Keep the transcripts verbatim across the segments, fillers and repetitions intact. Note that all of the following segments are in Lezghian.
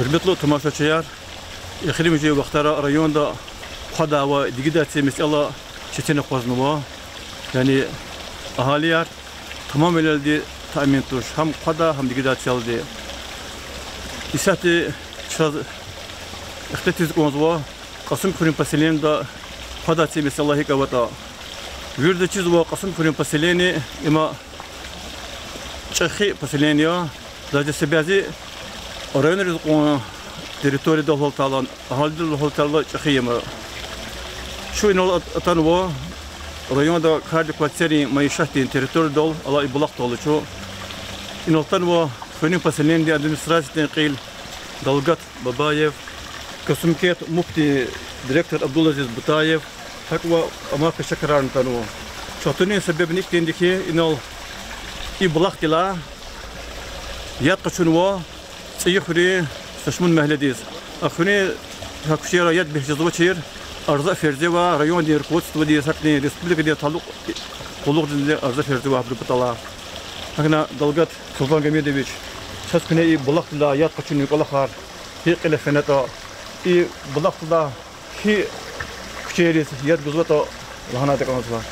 Гьуьрметлу тамашачияр, эхиримжи вахтара районда хъвадай ва дигидай ци месэла четин акъвазнава. Яни агьалияр тамамвилелди таъмин туш, гьам хъвадай, гьам дигидай целди. Исятда чаз ихтилатиз кӀанзава Кьасумхуьруьн поселенида хъвадай ци месэла гьикӀ аватӀа. Вирида чизва Кьасумхуьруьн поселение, има чӀехи поселение я, даже са бязи районриз кьван территорияда лугьуз тала, агьалидал лугьуз тала чӀехи я има. Чун инал атанва районда кардик квай церин майишатдин территориядал алай и булахдал чун. Инал атанва хуьруьн поселениедин администрациядин кьил Далгат Бабаев, Касумкент МУП-дин директор Абдулазиз Бутаев, гьакӀ ва амай пешекарарни атанва. Чун атунин себебни ихьтинди хьи, инал и булахдилай яд къачунва ЦӀийи хуьруьн Сашмун мягьледиз. А хуьруьн гьа куьчейра яд бес жезвачир, арза ферзева райондин руководстводиз, гьакӀни республикадин талукь къуллугъдизни арза ферзева гьабурун паталай. ГьакӀни, Далгат Султангьамидович, чаз куьне и булахдилай яд къачунин кӀвалахар гьикӀ кьиле фенатӀа, и булахдилай гьи куьчейриз яд гузватӀа лагьанайтӀа кӀанзава.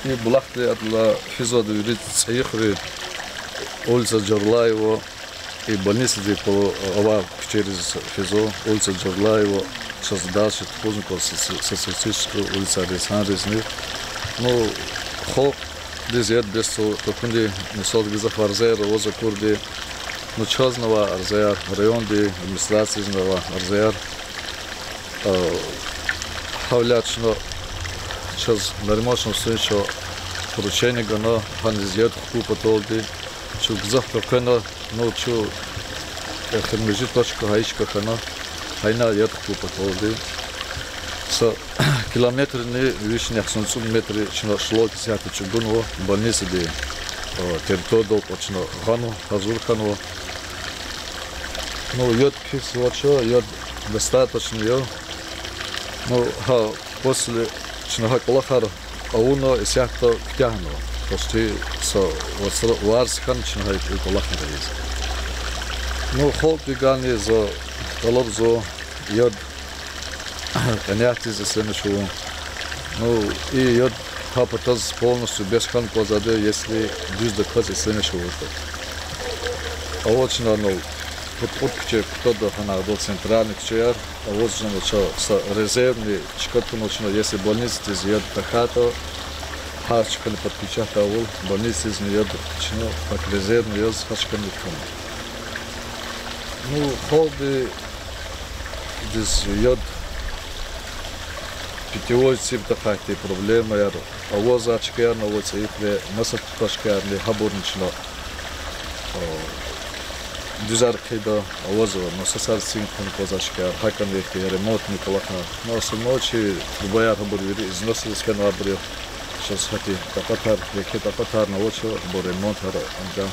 И булахди адалай физвайди вири ЦӀийи хуьруьн, улица Джарлаева, и больницадин пул авай куьчейриз физва, улица Джарлаева, чаз дальше тухузни кӀанзава, Социалистическая улицайриз, гьанризни. Ну, халкьдиз яд бес тахьундин мисалди гзаф арзаяр аваз акурди. Ну, чазни авай арзаяр, райондин администрациязни авай арзаяр. Гьавиляй чна, чаз Нариман Шамсудиновича поручение гана гьаниз яд хкун паталди. Чун гзаф къекъвена, ну, чун эхиримжи точка гьа и чка хьана, гьа ина яд хкун паталди. Са километрни вишни яхцӀурни цӀуд метр чна шлак исятда чӀугунва, больницадин территориядал кьван чна гъанва, гьазур хьанва. Ну, яд кис авач, яд достаточно я. Ну, гьа после чна гьа кӀвалахар авуна, исятда куьтягьна. Почти са вацра, варз хьана чна гьа и кӀвалахар ийиз. Ну, халкьдивайни за тӀалабзава яд кьенягъ тийиз эсермиш авун. Ну, и яд гьа патаз полностью бес хьана кӀанзавайди, если дуьздаказ эсермиш авуртӀа. Авач чна, ну, пуд-пуд куьче кутада гьанагъда центральный куьчеяр, авач чна, са резервный чка тунвач чна, если больницадиз яд тахьайтӀа, гьа чкани подключатьдайвал, больницадизни яд чна как резервный яз гьа чкани тунва. Ну, халкьдиз яд, питьевой циб тахьайтӀа проблемаяр аваз, а чкаярни ава ЦӀийи хуьре, насат тушкаярни, гьабурни чна дуьзар хъийида, авазва насасар цин хьун кӀанзавай чкаяр, гьакӀни ихьтин ремонтный кӀвалахар. Ну, основной чи трубаяр гьабур вири износиз хьанвайбур я, чаз гьахьтин такьатар, еке такьатарни авач гьабур ремонтар авун.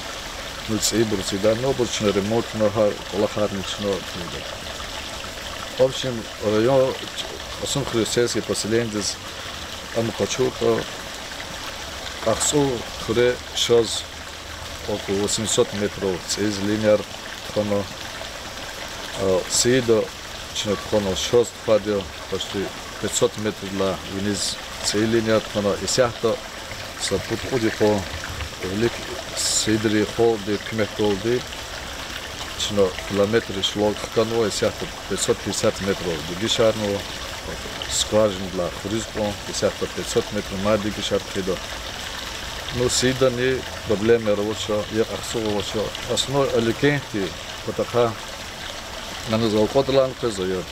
Ну, цӀийибур цӀийида, ну, абур чна ремонтна, гьа кӀвалахарни чна туьнда. В общем, район, Кьасумхуьруьн сельский поселениедиз ам къачуртӀа, АхцӀур хуьре шаз, около восемьсот метров цӀийиз линияр тухвана. Сиида чна тухвана шаз тухвайди я, почти пятьсот метрдилай виниз цӀийи линияр тухвана. Исятда са пуд-кьуд йикъан вилик Сиидрин халкьдин куьмекдалди чна километр шлак хканва, исятда пятьсот пятьдесят метров дегишарнава, скважинадилай хуьруьз кьван, исятда пятьсот метров мад дегишар хъийида. Ну, Сиидани проблемаяр авач, я АхцӀур авач. Основной Аликентдин патахъай, ана за акьвадалайни къвезва яд,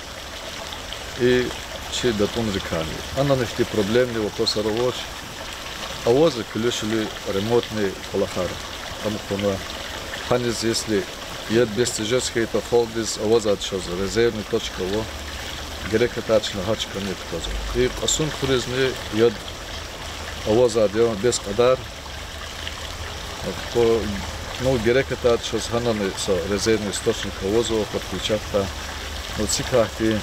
и чи ДатӀунрикайни. Анани ихьтин проблемный вопросар авач. Авазва куьлуь-шуьлуь ремонтный кӀвалахар. Ам хьана, гьаниз если яд бес тежез хьайитӀа, халкьдиз авазва чаз резервный точка ава, герек хьайитӀа чна гьа чкани тухузва. И Кьасумхуьруьзни яд авазва, яд бес кьадар. Ну, герек хьайитӀа чаз гьанани са резервный источник авазва, подключатьда. Ну, цикай хьтин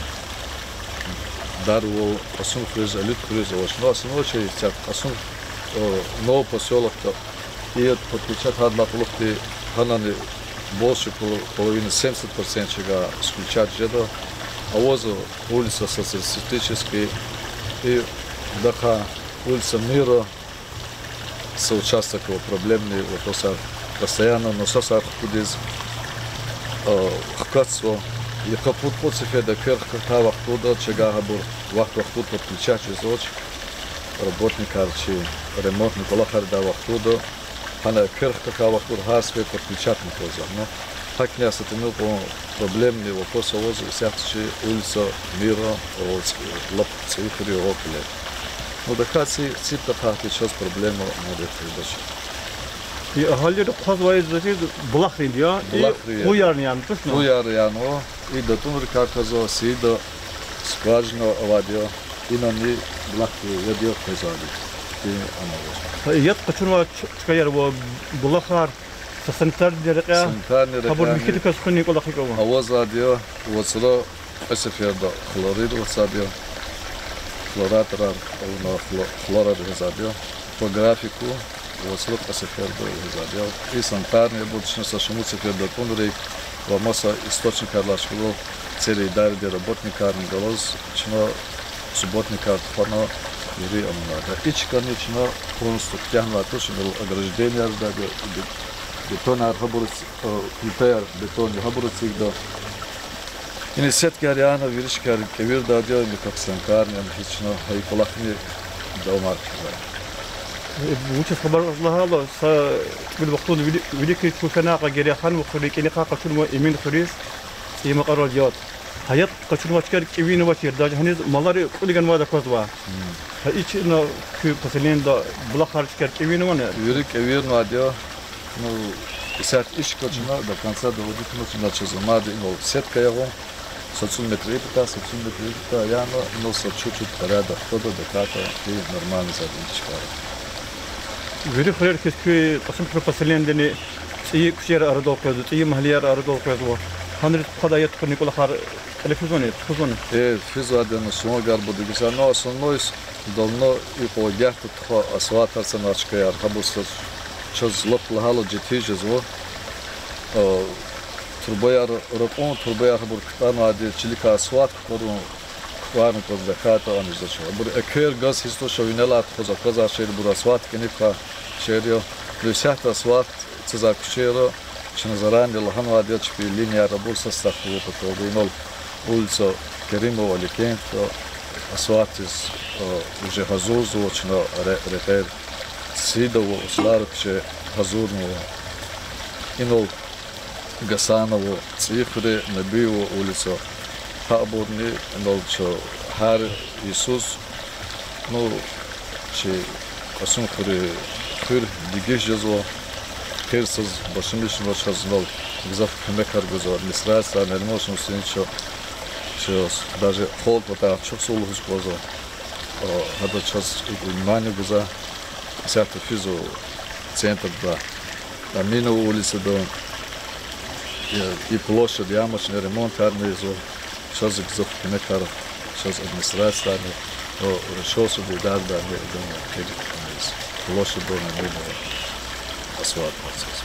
дарвал Кьасумхуьруьз, Алидхуьруьз авач. Ну, основной чи са Кьасум, Новый посёлокда и подключать гьадалай кьулухъди гьанани больше пол-, половины, семьдесят процентов чавай исключать жеда. Авазва улица Социалистический, и даха улица Мира, са участок ава проблемный, вопросар постоянно насосар хкудиз, э, хкатзава. Йикъа пуд-пуд сеферда эквер хкатай вахтунда чавай гьабур вахт-вахтунда подключать жезвач. Работникар чи ремонтный кӀвалахар ийидай вахтунда, гьана эквер хкахьай вахтунда гьар сефер подключать аквазва. Ну, гьакӀни са тӀимил кьван проблемный вопрос авазва исятда чи улица Мира, о, ц-, лап ЦӀийи хуьруьн гьа кьиле. Ну, даказ ци, ци патахъай хьи чаз проблема мад хъийидач. И агьалийри хъвазвайди заз булахрин я, и булахрин я, къуярни яна, тушни? Къуяр яна, и датӀунрикай квазва, сида скважина авайди я, инани булахрин яд я къвезвайди. И ана авач. Гьа, яд къачунвай ч-, чкаяр ва булахар, са санитарный рекьяй? Санитарный рекьяй. Гьабур михьидаказ хуьнин кӀвалах икӀ ава? Авазвайди я, вацра кьве сеферда хлорид вацадя, хлораторар, авуна хло-, хлорар гъизвайди я. По графику вацра кьве сеферда гъизвайди я. И санитарный абур чна са шумуд сеферда кьунрик ва маса источникар алачирвал, церин идарадин работникарни галаз чна субботникар тухвана, вири амунвайди я. И чкани чна полностью куьтягьнавай туш, инал ограждениеяр жедайди я, бе-, бетонар гьабуруз, э, плитаяр бетонный гьабуруз эцигда. Ина сеткаяр яна, вири чкаяр кӀевирдайди я, ина как санитарный, ам гьич чна гьа и кӀвалахни давамар хъийизва. Вучиз хабар кьаз лагьайтӀа, са кьвед вахтунда вилик, виликан чун фена кьван Герейханмахуьруьз, кӀаникай къачунва Эминхуьруьз, и мукьварал яд. Гьа яд къачунвай чкаяр кӀевинавачир, даже гьаниз малари кьуьл ганвайди аквазва. Гьа ичӀна куь поселениеда булахар, чкаяр кӀевинавани? Вири кӀевирнавайди я. Ну, исятда иш квачна, до конца доводить авуна, чна чаз амайди я инал сетка ягъун, са цӀуд метр и пата, са цӀуд метр и пата, яна инал са чуть-чуть къарагъда хтада, дакӀатӀа и нормальный заз ичкара. Вири хуьрер хьиз куь Кьасумхуьруьн поселениедани цӀийи куьчеяр арадал къвезва, цӀийи магьлеяр арадал къвезва. Гьанриз тухудай яд тухунин кӀвалахар кьиле физвани, тухузвани? Э, физвайди я, ну, суван гарбур дегишарна, основной с-, давно и къвагъатда тухвай асфальтар санал чкаяр, гьабур са чаз лап лагьайла жетиз жезва. Э, трубаяр ракьун, трубаяр гьабур кутӀанвайди, чиликай асфальт кукӀварун, кукӀварна кӀанзава, дакӀатӀа аниз жезвач. Абур эквер газ гьиз туш, винелай тухуз аквазвай шейэрибур, асфальт кӀаник квай шейэр я. Ну, исятда асфальт цазвай куьчейра, чна заранее лагьанвайди я, чпи линияр абур са стахвал паталди, инал улица Керимова, Аликентова, асфальтиз, э, уже гьазурзава чна ре-, рекьер. Сидова, Услара куьче гьазурнава. Инал Гасанова, ЦӀийи хуьре Набиева улица. Гьа абурни инал ча гьар йисуз, ну, чи Кьасумхуьруьн хуьр дегиш жезва, гьер саз башламишнава чаз инал гзаф куьмекар гузва администрация, Нариман Шамсудинович, чаз даже холод патахъай чухсагъул лугьуз кӀанзава. Гьада чаз и внимание гузва, исятда физва центрда, Аминова улицада, и площадь ямочный ремонтарни ийизва, чаз гзаф куьмекар, чаз администрациядани, о, районди идарадини, площадь Аминова асфальт процесс.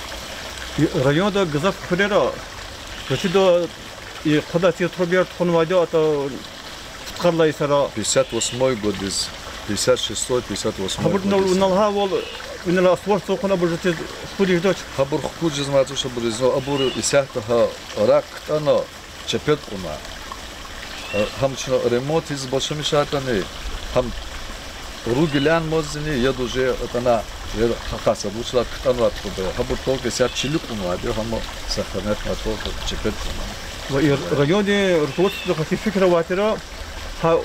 И районда гзаф хуьрера, гьа чида и хъвадай тир трубаяр тухванвайди я, атӀа пудкъадалай йисара. Пятьдесят восьмой годдиз, пятьдесят шестой, пятьдесят восьмой годдиз. Гьабур на лагьайвал, инал асфальт цавун хьана, абур жедиз хкудиз жедач. Гьабур хкудиз жезмай туш, абур изну, абур исятда гьа рак кутӀана, чепед кьуна. Гьам чна ремонт ийиз башламишайтӀани, гьам руг гилан мазни, яд уже атӀана, яд гьахъ са вучлай кутӀанвай труба. Гьабур только исятда чили кьунвайди, гьам сохранятьнавай, только чепед кьуна. Ва и райондин руководствода гьахьтин фикир авай тир, гьа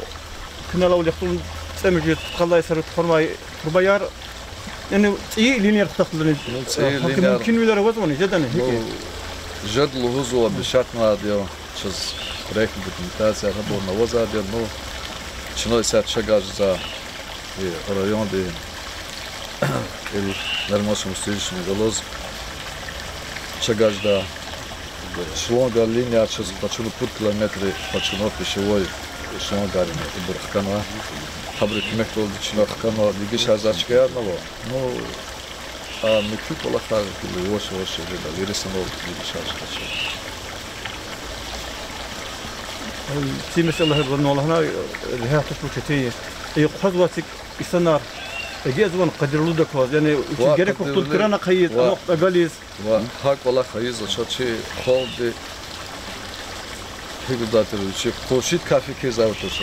куьне алай яхцӀурни цӀемуьжуьд пудкъадалай йисара тухванвай трубаяр, яни цӀийи линияр хутахлани, ну, цӀийи линияр, мумкинвилер авазвани, жедани, ну, гьикӀ? Жеда лугьузва, обещатьнавайди я, чаз проектная документация гьабурни авазвайди я, ну, чна исятда чагай жезвай, и райондин кьил Нариман Шамсудиновични галаз чагай жеда шлангар, линияр чаз къачуна, пуд километр къачуна, пищевой шлангарни ибур хкана. Гьабурун куьмекдалди чна хкана, дегишарзавай чкаярни ава. Ну, А муькуь кӀвалахар гила яваш-яваш жеда, вири санал вири чаз чкача. Ци месэла гьабур лагьана, регьят туш четин я. И хъвазвай цик инсанар эгечӀзавани къадирлудаказ, яни вичиз герек вахтунда кран ахъайиз, ва амукь агализ. Ва гьа кӀвалах ийизвач чи халкьди, гьикӀ лугьуда тир, чи къуншидикай фикирзавай туш.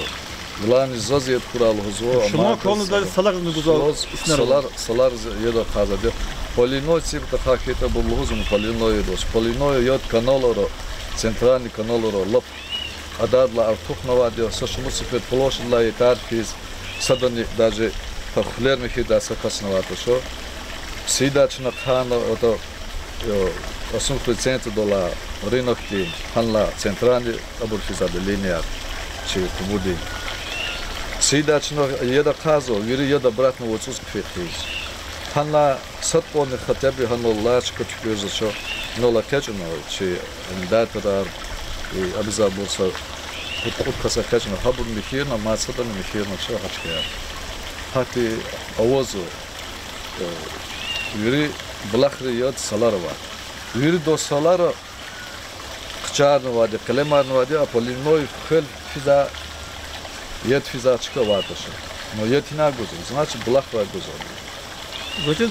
Главный заз яд хьурай лугьузва, шуман амма кална даже саларни гузвай инсанар ва. Салар, салар яд ахъайзавайди. Поливной циф тахьайтӀа абур лугьузва, поливной яд авач. Поливной яд каналра, центральный каналра лап кьадардилай артухнавайди я, са шумуд сефер площадьдилай ятар хьиз, садани даже гьа хъуьлер михьидай са кас авай туш. Сидай чна хъана, ата, э, Кьасумхуьруьн центрдилай рынокдин, гьаналай центральный абур физвайди линияяр, чи кубудин. Сидай чна яд ахъайзава, вири яд обратно вацӀуз хъфихъ хьиз. Гьаналай сад кьванни хотя бы гьанал алай чка туькӀуьрзавач, инал экъечӀна чи арендаторар, и абурзавайбур са кьуд-кьуд кас экъечӀна, гьабур михьирна, мад садани михьирнач гьа чкаяр. Гьахьтин авазва, э, вири булахрин яд салара авай. Вирида салара хъчарнавайди, къелемарнавайди, а поливной хвел физвай, яд физвай чка авай туш. Но яд гьинай гузва, значит, булахрай гузва. Заз чиз,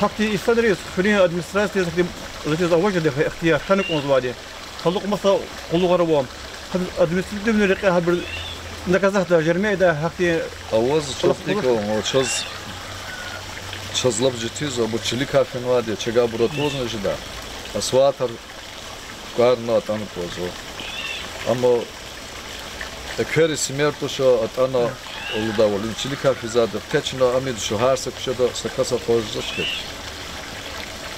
гьахьтин инсанриз, хуьруьн администрациядиз, гьахьтин, заз чиз, авач жеди ихтияр, хьана кӀанзавайди. Талукь маса къуллугъар ава. Административный рекье гьабур наказать ийидай, жерме ийидай гьахьтин. Аваз чаз кӀвалах, нико, чаз, чаз лап житизва, абур чиликай фенвайди, чагабур атӀузна жеда. Асфальтар кукӀварна атӀана кӀанзава. Амма эквери симер туш, атӀана лугьудайвал, им чиликай физвайди. Къе чна ам ийиз туш, гьар са куьчеда са кас акъваздач хьи.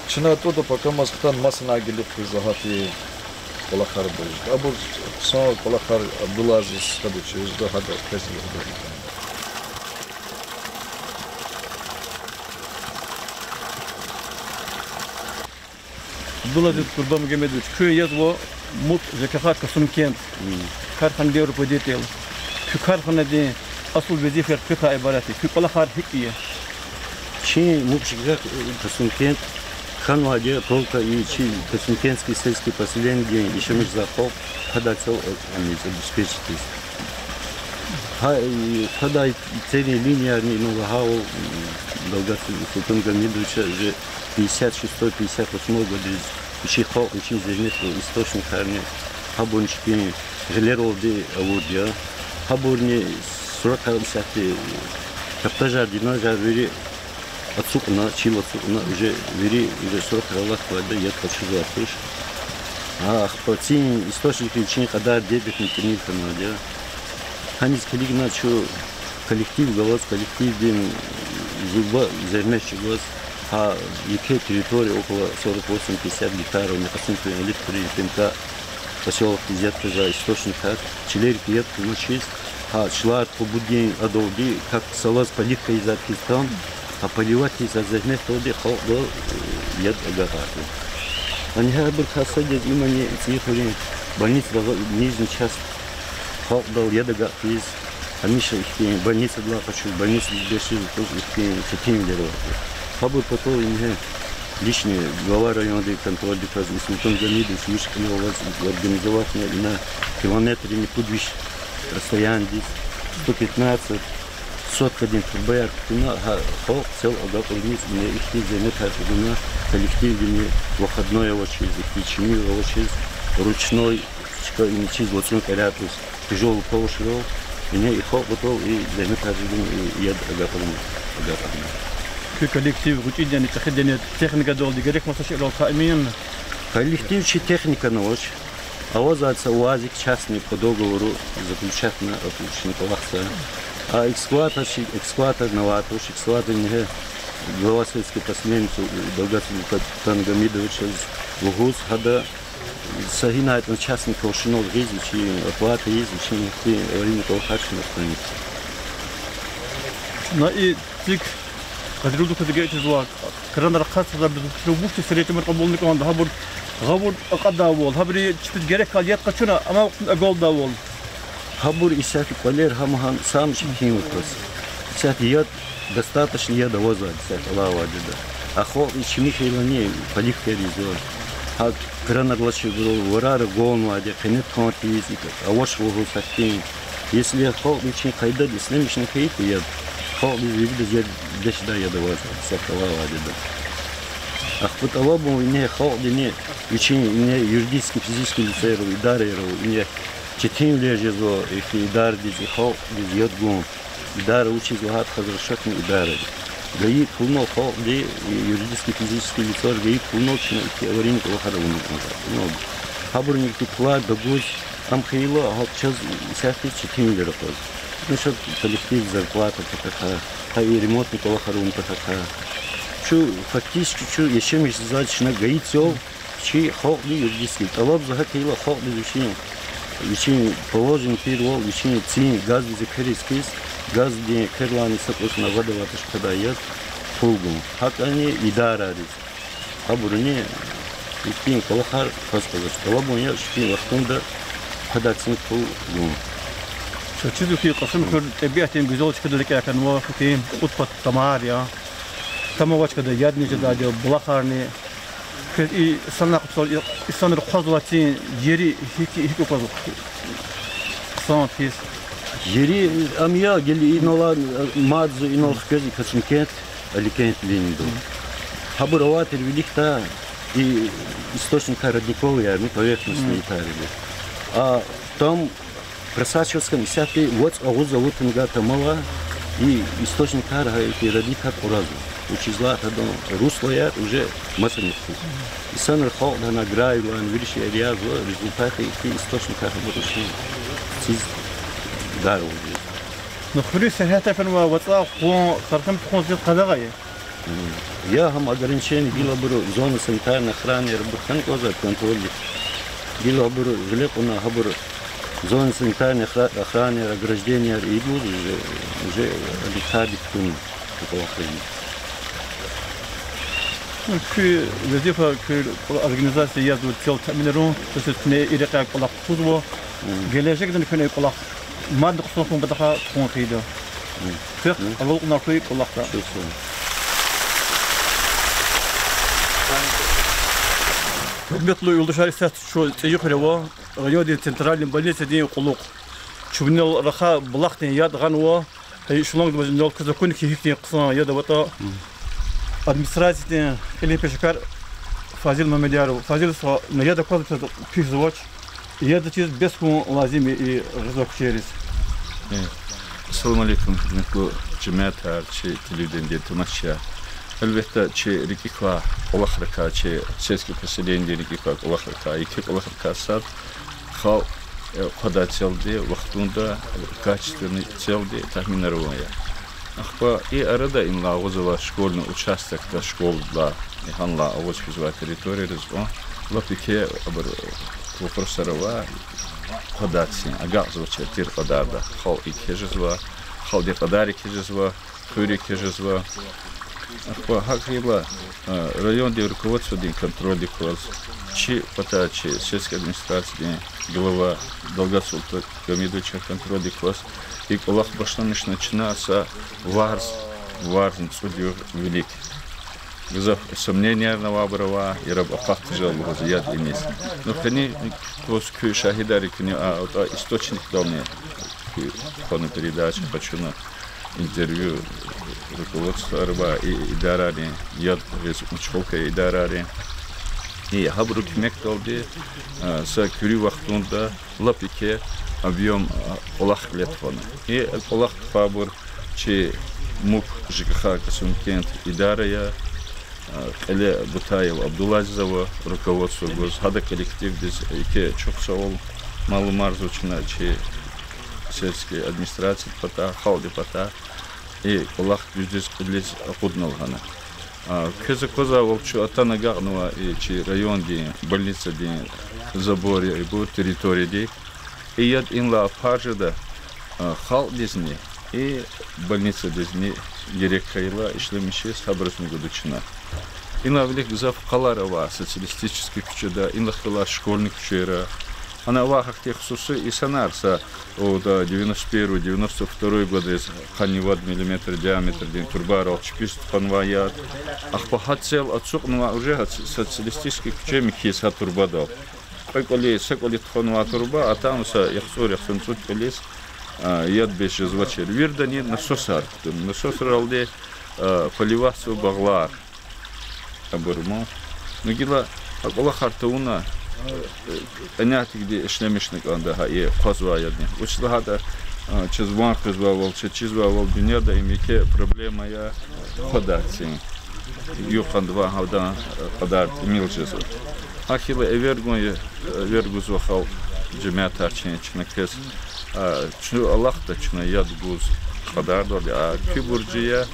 Чна атӀуда, пакамаз хтана масанай гилигиз гьахьтин кӀвалахар буз. Абур хъсан кӀвалахар Абдулазиз хадачиз жеда, гьада квез лугьуда. Абдулазиз Курбанмегьамедович, куьн язва МУП ЖКХ Касумкент, карханадин руководитель. Куь карханадин асул везифаяр квекай ибарат я, куь кӀвалахар гьикӀ я? Чи МУП ЖКХ Касумкент хьанвайди я только и чи Касумкентский сельский поселениедин яшамиш жезвай халкь, гьадай цел, а, ам ийиз, обеспечить ийиз. Гьа, и, гьадай церин линиярни, ну, лагьайвал, м, Далгатсултан Гьамидовича уже пятьдесят шестой, пятьдесят восьмой годриз вичин халкь, вичин зегьмет источникарни, гьабурни чпин гъилералди авурди я. Гьабурни срокар исятда, каптажар, дренажар вири ацукьна, чил ацукьна, уже вири, уже срокар алатнавайди я, яд къачузвай туш. А, ахпа цин источникри вичин кьадар дебетни тӀимил хьанвайди я. Гьаниз килигна чун коллектив галаз, коллективдин зурба зегьмет чӀугваз, гьа еке территория около сорок восемь пятьдесят гектаров, Касумкентдин электростанция, посёлокдиз яд къвезвай источникар, чилерик яд къуначиз, гьа чилер къубудин адалди, как салаз поливка ийизвайди хьиз там, гьа поливать ийизвай зегьметдалди халкьдал, э, яд агакьарда. Гьа ингье абурукай сад яз имани ЦӀийи хуьруьн больницадал, нижний часть, халкьдал яд агакь хьиз, гьамиша ихьтин больницадилай къачуз, больницадиз бес жез тухуз ихьтин четинвилер авайди. Гьабур патал ингье лично глава райондин контрольдикай Султан Гьамидович вуч кьиле аваз организоватьна, ина километрни пуд виш расстояниедиз сто пятнадцать соткадин трубаяр кутуна, гьа халкь цел агакьуниз, ина ихьтин зегьметар гуна, коллективдини выходной авачиз, ихьтин чими авачиз, ручной чка ина чиз вацӀун кьерятӀуз, тяжёлый помощьрал, ина и халкь патал и зегьметар гуна, и яд агакьарна, агакьарна. Куь коллектив гъвечӀидани, чӀехидани техникадалди, герек маса шейэралди таъмин? Коллектив чи техникани авач. Аваз са УАЗик частный по договору заключатьна, а, чна кӀвалахзава. А экскаватор чи, экскаваторни авай туш, экскаватор ингье глава сельской поселениеди Далгатсултан Гьамидовичаз лугьуз, гьада са гьинайтӀа частный машинал гъиз, вичин оплата ийиз, вичин ихьтин аварийный кӀвалахар чна хтанва. Чна и цик къадирлудаказ эгечӀзава, кранар ахъайиз, гьабур вуч серетимар кьабулна кӀанда, гьабур гъавурда акьадайвал, гьабуру чпиз герек хьайи яд къачуна, амай вахтунда агалдайвал. Гьабур исятда кӀвалер гьам-гьам сам четин вапрос. Исятда яд, достаточно яд авазвайди исятда алай вахтунда. А халкьдиз чими хьайилани политикаяр ийизва. ГьакӀ кранар алачирбурал варара гванвайди, къене тухун тийиз, икӀ авач лугьуз гьахьтин. Если халкьди вичин къайдада ишлемишна хьайитӀа, я халкьдиз виридаз я дешдай яд авазва, са къалавайди я. Ахпа тӀалабун ине халкьдини вичин ине юридический, физический лицейрал, идарайрал ине четинвилер жезва ихьтин идарадиз, и халкьдиз яд гун. Идара вучиз лагьайтӀа хазрашатни идара я. Гайи пулунал халкьди, и юридический, физический лицейри гайи пулунал чна ихьтин аварийный кӀвалахар авуна кӀанзава. Ну, гьабурни ихьтин пулар тагуз, ам хьайила гьакӀ чаз исятда четинвилер акъвазва. Ну, шад коллектив, зарплата патахъай, гьа и ремонтный кӀвалахар авун патахъай. Чун фактически чун яшамиш жезвайди чна гайи цел, чи халкьди юридически тӀалабзава гьакӀ хьайила халкьдиз вичин, вичин положенный тирвал, вичин цин газдиз эквериз хьиз, газдин экверлайни са кӀусни авадавай туш, къадай яд, пул гун. ГьакӀни идарариз. Абуруни ихьтин кӀвалахар кваз-квазач. ТӀалабун я ихьтин вахтунда къадай цин пул гун. Са чизва хьи, Кьасумхуьр тӀебиатдин гуьзел чкадал рикӀяй хьанва, хьи кьуд пад тамар я. Там авач квада ядни жедайди я, булахарни. Квез и санал къачузвай, и, инсанри хъвазвай цин ери гьикӀ, гьикӀ аквазва хъсан хьиз? Ери ам я, гила инал, мад зун инал хквезва Касымкент, Аликент линияда. Гьабур авай тир виликдай и источникар родниковыйяр, ну, поверхностныйяр я. А там просачиваться хьана исятда вацӀ агъуз аватунгай тамала, и источникар, гьа ихьтин родникар кьуразва. Вучиз лагьайтӀа адан руслояр уже масанихъ хьиз. Инсанри, халкьди гьана гравийлани, вири шейэр язва, результатда ихьтин источникар гьабур ишин циз дар авуна. Ну, хуьруьн сергьятда фенвай вацӀай къван, къаркъин тухун зи къадагъа я. Я гьам ограничение, гила абуру зона санитарной охранаяр абур хьана кӀанзава контрольдик. Гила абур гъиле кьуна, гьабур зона санитарной охра-, охранаяр, огражденияр ийидлуз уже, уже адет кардик кутуна кӀвалахризни. Ну, куь везифа, куь организация язва цел таъминарун, то есть куьне и рекьяй кӀвалах тухузва, гележегдани куьне и кӀвалах мадни хъсан хьун патахъай тухун хъийида. Квехъ агалкьунар хьуй и кӀвалахда. Гьуьрметлу юлдашар, исятда чун ЦӀийи хуьре ава, райондин центральный больницадин кьулухъ. Чун винел рахай булахдин яд гъанва, гьа и шлангдиз винел квез акуна хьи гьихьтин хъсан яд аватӀа. Администрациядин кьилин пешекар Фазил Мамедяров. Фазил стха, на яд акваз пишзавач. Яд чиз бес хьун лазим я и гъизвай куьчейриз. Ассаламу алейкум, гьуьрметлу жемятар, чи телевиденидин тамашачияр. Гьелбетда, чи рикӀик квай кӀвалахрикай, чи сельский поселенидин рикӀик квай кӀвалахрикай, еке кӀвалахрикай сад халкь, э, къадай целди, вахтунда, качественный целди таъминар авун я. Ахпа и арада инлай агъуз авай школьный участокда, школадилай, гьанлай аваз физвай территорияриз кьван лап еке абур вопросар ава, къадай цин, агакьзавачир тир кьадарда. Халкь еке жезва, халкьдин кьадар еке жезва, хуьр еке жезва. Ахпа гьакӀ хьайила, а, райондин руководстводин контрольдик кваз, чи патай чи сельский администрациядин глава Далгат Султангьамидовичан контрольдик кваз, и кӀвалах башламишна чна са варз, варзни цӀуд югъ вилик. Гзаф сомнениярни авайбур ава, яраб акъат тежел лугьуз яд иниз. Ну, къени кваз куь шагьидар я, куьне а, атӀа источникдални куь тухвана передача, къачуна интервью руководствояр ва и идарайрин, яд гъиз машгъул хьайи идарайрин. И гьабурун куьмекдалди, а, са куьруь вахтунда лап еке объём, а, кӀвалах кьиле тухвана. И кӀвалах тухвайбур чи МУП ЖКХ Касымкент идара я, а, кьиле Бутаев Абдулазиз ава руководство гуз, гьадан коллективдиз еке чухсагъул малумарзава чна чи сельский администрациядин патай, халкьдин патай, и кӀвалах дуьздиз кьилиз акъудна лагьана. А, квез аквазвайвал, чун атана агакьнава и чи райондин больницадин забордин территорияди. И яд инлай пар жеда, а, халкьдизни, и больницадизни герек хьайила ишлемишиз, гьабурузни гуда чна. Инлай вилик гзаф къалар ава, Социалистический куьчеда, инлай хьалай школьный куьчейра, Гьана авай гьахьтин хсуси инсанар са, о, да, девяносто первый, девяносто второй годриз къанни вад миллиметр диаметрдин турбайрал чпиз тухванвай яд. Ахпа гьа цел ацукьнавай уже гьа социалистический куьче михьиз гьа турбадал. Кьве кӀвали, са кӀвали тухванвай турба, а там са яхцӀур-яхцӀурни цӀуд кӀвализ, а, яд бес жезвачир. Виридани насосар кутуна. Насосралди, а, поливатьзава багълар. Абур ма. Ну, гила а кӀвалахар тавуна, э, кьенятдикди ишлемишна кӀанда гьа и хъвазвай ядни. Вучиз лагьайтӀа, а, чаз ван къвезвайвал, чаз чизвайвал дуьньяда им еке проблема я хъвадарцин. Юкьван ван гьавдан, э, кьадар тӀимил жезва. Гьахьила эвер гун я, эвер гузва халкь, жемятар чи, чна квез, а, чун алахъда чна яд гуз кьадардалди, а куь буржи я,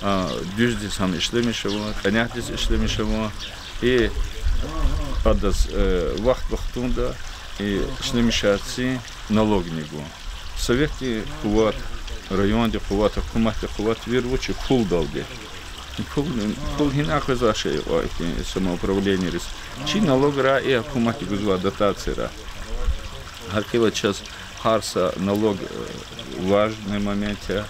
а, дуьздиз гьам ишлемиш авун, кьенятдиз ишлемиш авун, и адаз, э, вахт-вахтунда и ишлемишарцин налогни гун. Советдин къуват, райондин къуват, гьукуматдин къуват вири вуч я? Пулдалди. Пул, пул гьина къвезвай шей кьван ихьтин самоуправлениейриз? Чи налогра, и гьукуматди гузвай дотацияра. Гьакӏ хьайила чаз гьар са налог, э, важный момент я,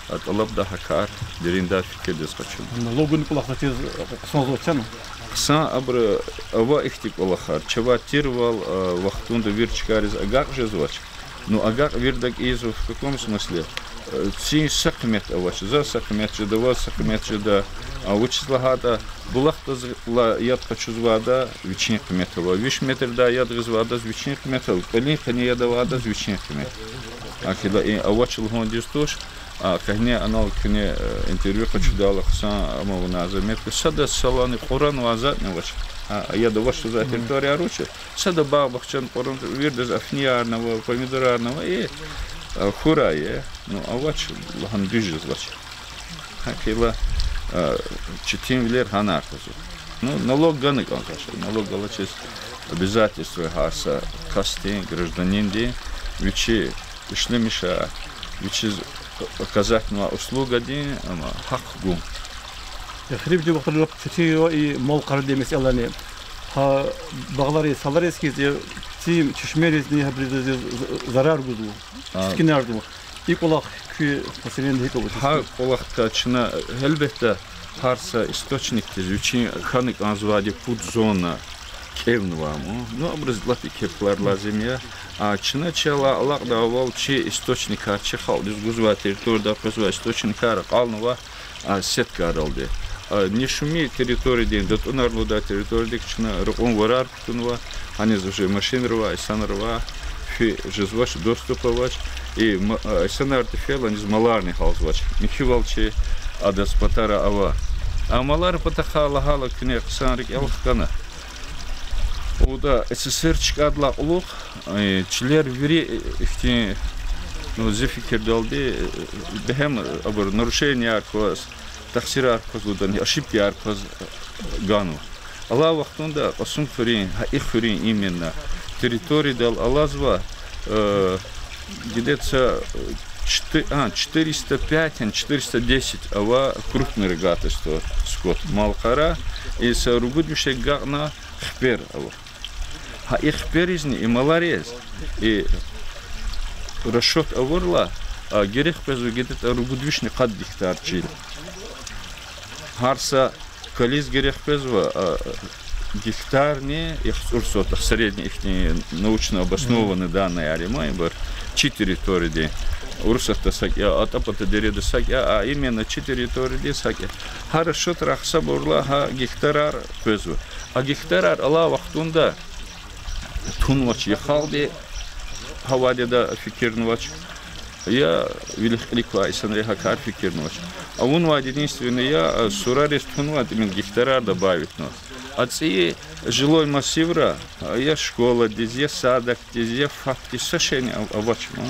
а тӏалабда гьа кар дериндай фикирдиз къачун. Налогдин кӏвалах заз чиз хъсанзавачни? Хъсан абуру ава ихьтин кӏвалахар. Чавай тирвал, э, вахтунда вири чкайриз агакь жезвач. Ну, агакь виридак ийизва в каком смысле? Э, цин са къимет авач, заз са къимет жеда, ваз са къимет жеда. А вучиз лагьайтӏа булахдал яд къачузвайда вичин къимет ава, виш метрдай яд гъизвайдаз вичин къимет ава, кӏвалин къене яд авайдаз вичин къимет. Гьакӏ хьайила и авач лугьундиз туш, а къе гьина анал куьне, э, интервью къачудайла хъсан ама вуна заметка. Сада салани кьуранвай затӏни авач. А, яд авач лугьузвай территорияр вуч я? Сада багъ-бахчани кьурун, виридаз афниярни ава, помидорарни ава, и, а, хьурай я. Ну, авач лагьана дуьз жезвач. Гьакӏ хьайила, а, четинвилер гьана къвезва. Ну, налог гана кӏанзавач, налог галачиз обязательство я гьар са касдин, гражданинди, вичи ишлемишай, вичиз оказатьнавай услугадин, ама, гьахъ гун. Эхиримжи вахтара лап четин я и мал-къарадин месэлани. Гьа багълариз, салариз хьиз, цин чешмеризни гьабуризни з-, з-, зарар гузва, чискӏинарзава. И кӏвалах куь населениедиз гьикӏ авач? Гьа кӏвалахдикай чна, гьелбетда, гьар са источникдиз вичин хьана кӏанзавайди пуд зона кӏевнавай ма. Ну, абуруз лап еке пулар лазим я. А чна чи алай алакьдайвал чи источникар, чи халкьдиз гузвай территорияда къвезвай источникар акьалнава, а, сеткайралди. А нешуьмин территориядин, датӏунар лугьудай территориядик чна ракьун варар кутунва, гьаниз уже машинар ава, инсанар ава, физ жезвач, доступ авач, и ма-, а, инсанарди фейила аниз маларни гьалзавач. Михьивал чи адаз патара ава. А маларин патахъай лагьайла куьне хъсан рикӏел хкана. Ада СССР чкадалай кьулухъ, э, чилер вири, э, ихьтин, ну, зи фикирдалди, э, бегьем, э, абур нарушенияяр кваз, тахсирар кваз лугьудай, ошибкаяр кваз, э, ганва. Алай вахтунда Кьасумхуьруьн, гьа и хуьруьн именно территориядал алазва, э, где-то, э, четы-, а, четыреста пять, четыреста десять ава крупный рогатый скот, мал-къара, и са ругуд виш агакьна хипер ава. Гьа и хиперизни, и малариз, и расчёт авурла, а, герек къвезва где-то ругуд вишни къад гектар чил. Гьар са кализ герек къвезва, а, гектарни яхцӏур сотых, средний ихьтин научно обоснованный данныяр я ма ибур, чи территориядин. Урусатда сакӏ я, атӏа пата дереда сакӏ я, а именно чи территориядин сакӏ я. Гьа расчётра гьисабурла гьа гектарар къвезва. А гектарар алай вахтунда тунвач я халкьди, гьа вадида фикирнавач, я вилик-кьилик квай инсанри гьа кар фикирнавач. Авунвайди единственный я, а, сурариз тунва, тӏимил гектарар добавитьнава. А цӏийи жилой массивра, а, я школадиз, я садикдиз, я ФАПдиз, са шейни ав-, авач ма.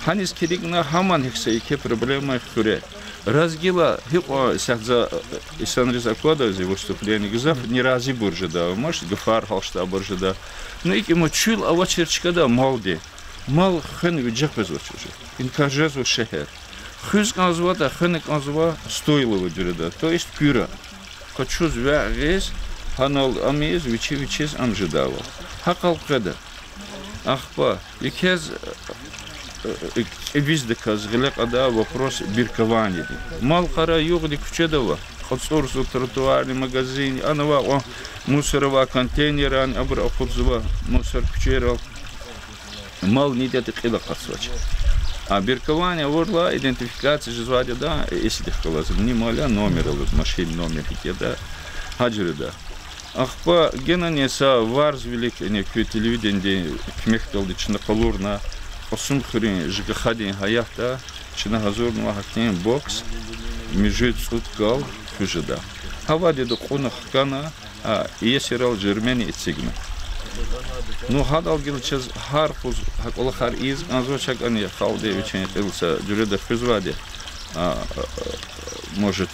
Гьаниз килигна гьаман гьихьтин са еке проблема я хуьре. Разгила гьикьван исятда за, э, инсанриз аквада зи выступление, гзаф неразибур жеда, может, гафар гьалчдайбур жеда. Ну, икӏ има чуьл авачир чкада малди. Мал хвена виже къвезвач уже. Инкар жезва шегьер. Хуьз кӏанзаватӏа, хвена кӏанзава стойлова жуьреда, то есть куьра. Къачуз вегь гъиз, гьанал ам ийиз, вичи вичиз ам жедайвал. Гьакьал къведа. Ахпа, икӀ квез, э, э, кӀевиздаказ гъиле кьада вопрос биркованиедин. Мал-къара югъди куьчеда ава, кьуцӀурзава тротуарни, магазинни, ана ава кьван мусор авай контейнерарни, абур акъудзава мусор куьчейрал. Мал нида ятӀа кьил акъатзавач. А биркование авурла, идентификация жезвайди яда, э, исидихъ галаз. Ни мал я, номер алаз, машин номер гьикӀ ятӀа, гьа жуьреда. Ахпа генани са варз вилик, яни куь телевидениедин куьмекдалди чна къалурна, Кьасумхуьруьн ЖКХ-дин гьаятда чна гьазурнава гьахьтин бокс, муьжуьд-цӀуд кал хуьз жеда. Гьа вадида кьуна хкана, а, иесирал жермени эцигна. Ну, гьадал гила чаз гьар къуз гьа кӀвалахар ийиз кӀанзавач, гьакӀни халкьди вичин кьил са жуьреда хуьзвайди, а, может,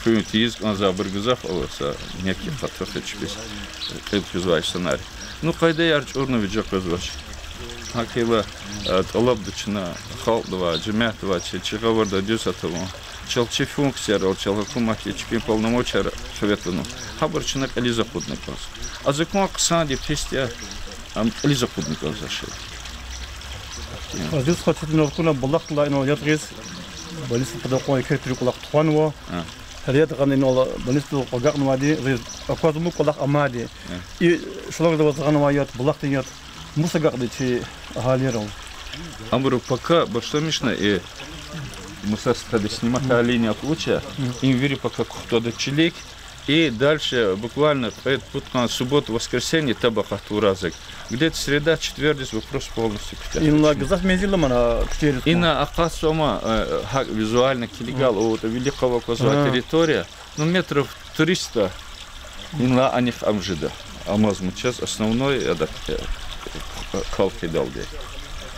хуьн тийиз кӀанзавайбур гзаф ава, са неки къатахъ чпиз кьил хуьзвай инсанар. Ну, къайдаяр чӀурна виже къвезвач. ГьакӀ хьайила, э, тӀалабда чна халкьдавай, жемятдавай, чи, чи гъавурда дуьз атун, чал чи функцияр, чал гьукуматдин чпин полномочияр хиве тунва. Гьабур чна кьилиз акъудна кӀанзава. А закон хъсанди пис я, ам кьилиз акъудна кӀанзавач. Азиз стха, чна акуна булахдилай инал яд гъиз, больницадин патав кьван еке тир кӀвалах тухванва. Гьеле яд гъана инал больницадал агакьнавайди, зи аквазма кӀвалах амайди. И шлангда ваз гъанвай яд, булахдин яд, мус агакьда чи агьалийрал? Абуру пока башламишна, э, мусаз стхади снимать линия куча, им вири пока кухтада чилик, и дальше буквально кьвед-пуд къан суббота, воскресенье таб акъат тавурай зак. Где-то среда, четвергдиз вопрос полностью куьтягь. Инлай гзаф мензил амана куьчейриз кьван? Ина акъатзава, э, гьакӀ визуально килигайла, аватӀа виликав аквазвай территория, ну, метров триста. Инлай анихъ ам жеда. Амазма чаз основной, э, кал хъийидалди.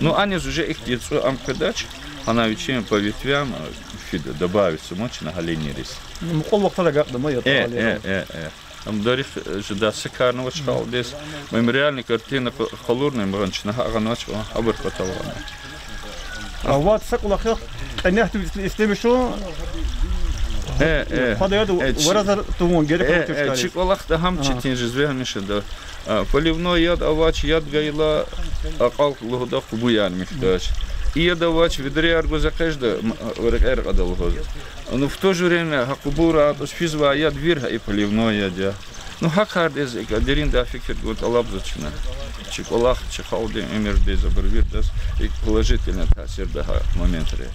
Ну, аниз уже ихьтин яцӀу ам къведач, гьана вичин по ветвям, э, фида, добавится, ма чна гьа линийриз. Мукьвал вахтара агакьда ма яд, э, гьаларал. Э, э, э. Ам дарих, э, жеда, са карни авач халкьдиз. Мемориальный картина къ-, къалурна, им гъана чна гьа гъанвач, гьабур патал гъана. Авад са кӀвалах я, кьенехтун истемишун, э, э, хъвада яд, э, чи-, варазар тавун герек, э, авачир, э, чкайриз. Чи кӀвалахда гьам четин жезва гьамишанда. А, поливной яд авач, яд гайила, акьалтӀ лугьуда, къубу яр михьдач. И яд авач, ведраяр гваз экъечӀда, м-, а, рекьер кьада лугьуз. Ну, в то же время гьа къубура атӀуз физвай яд вир гьа и поливной яд я. Ну, гьа кардиз икӀ дериндай фикир гун тӀалабзава чна. Чи кӀвалах, чи халкьдин уьмуьрдиз, абур виридаз икӀ положительный таъсирда гьа моментрай.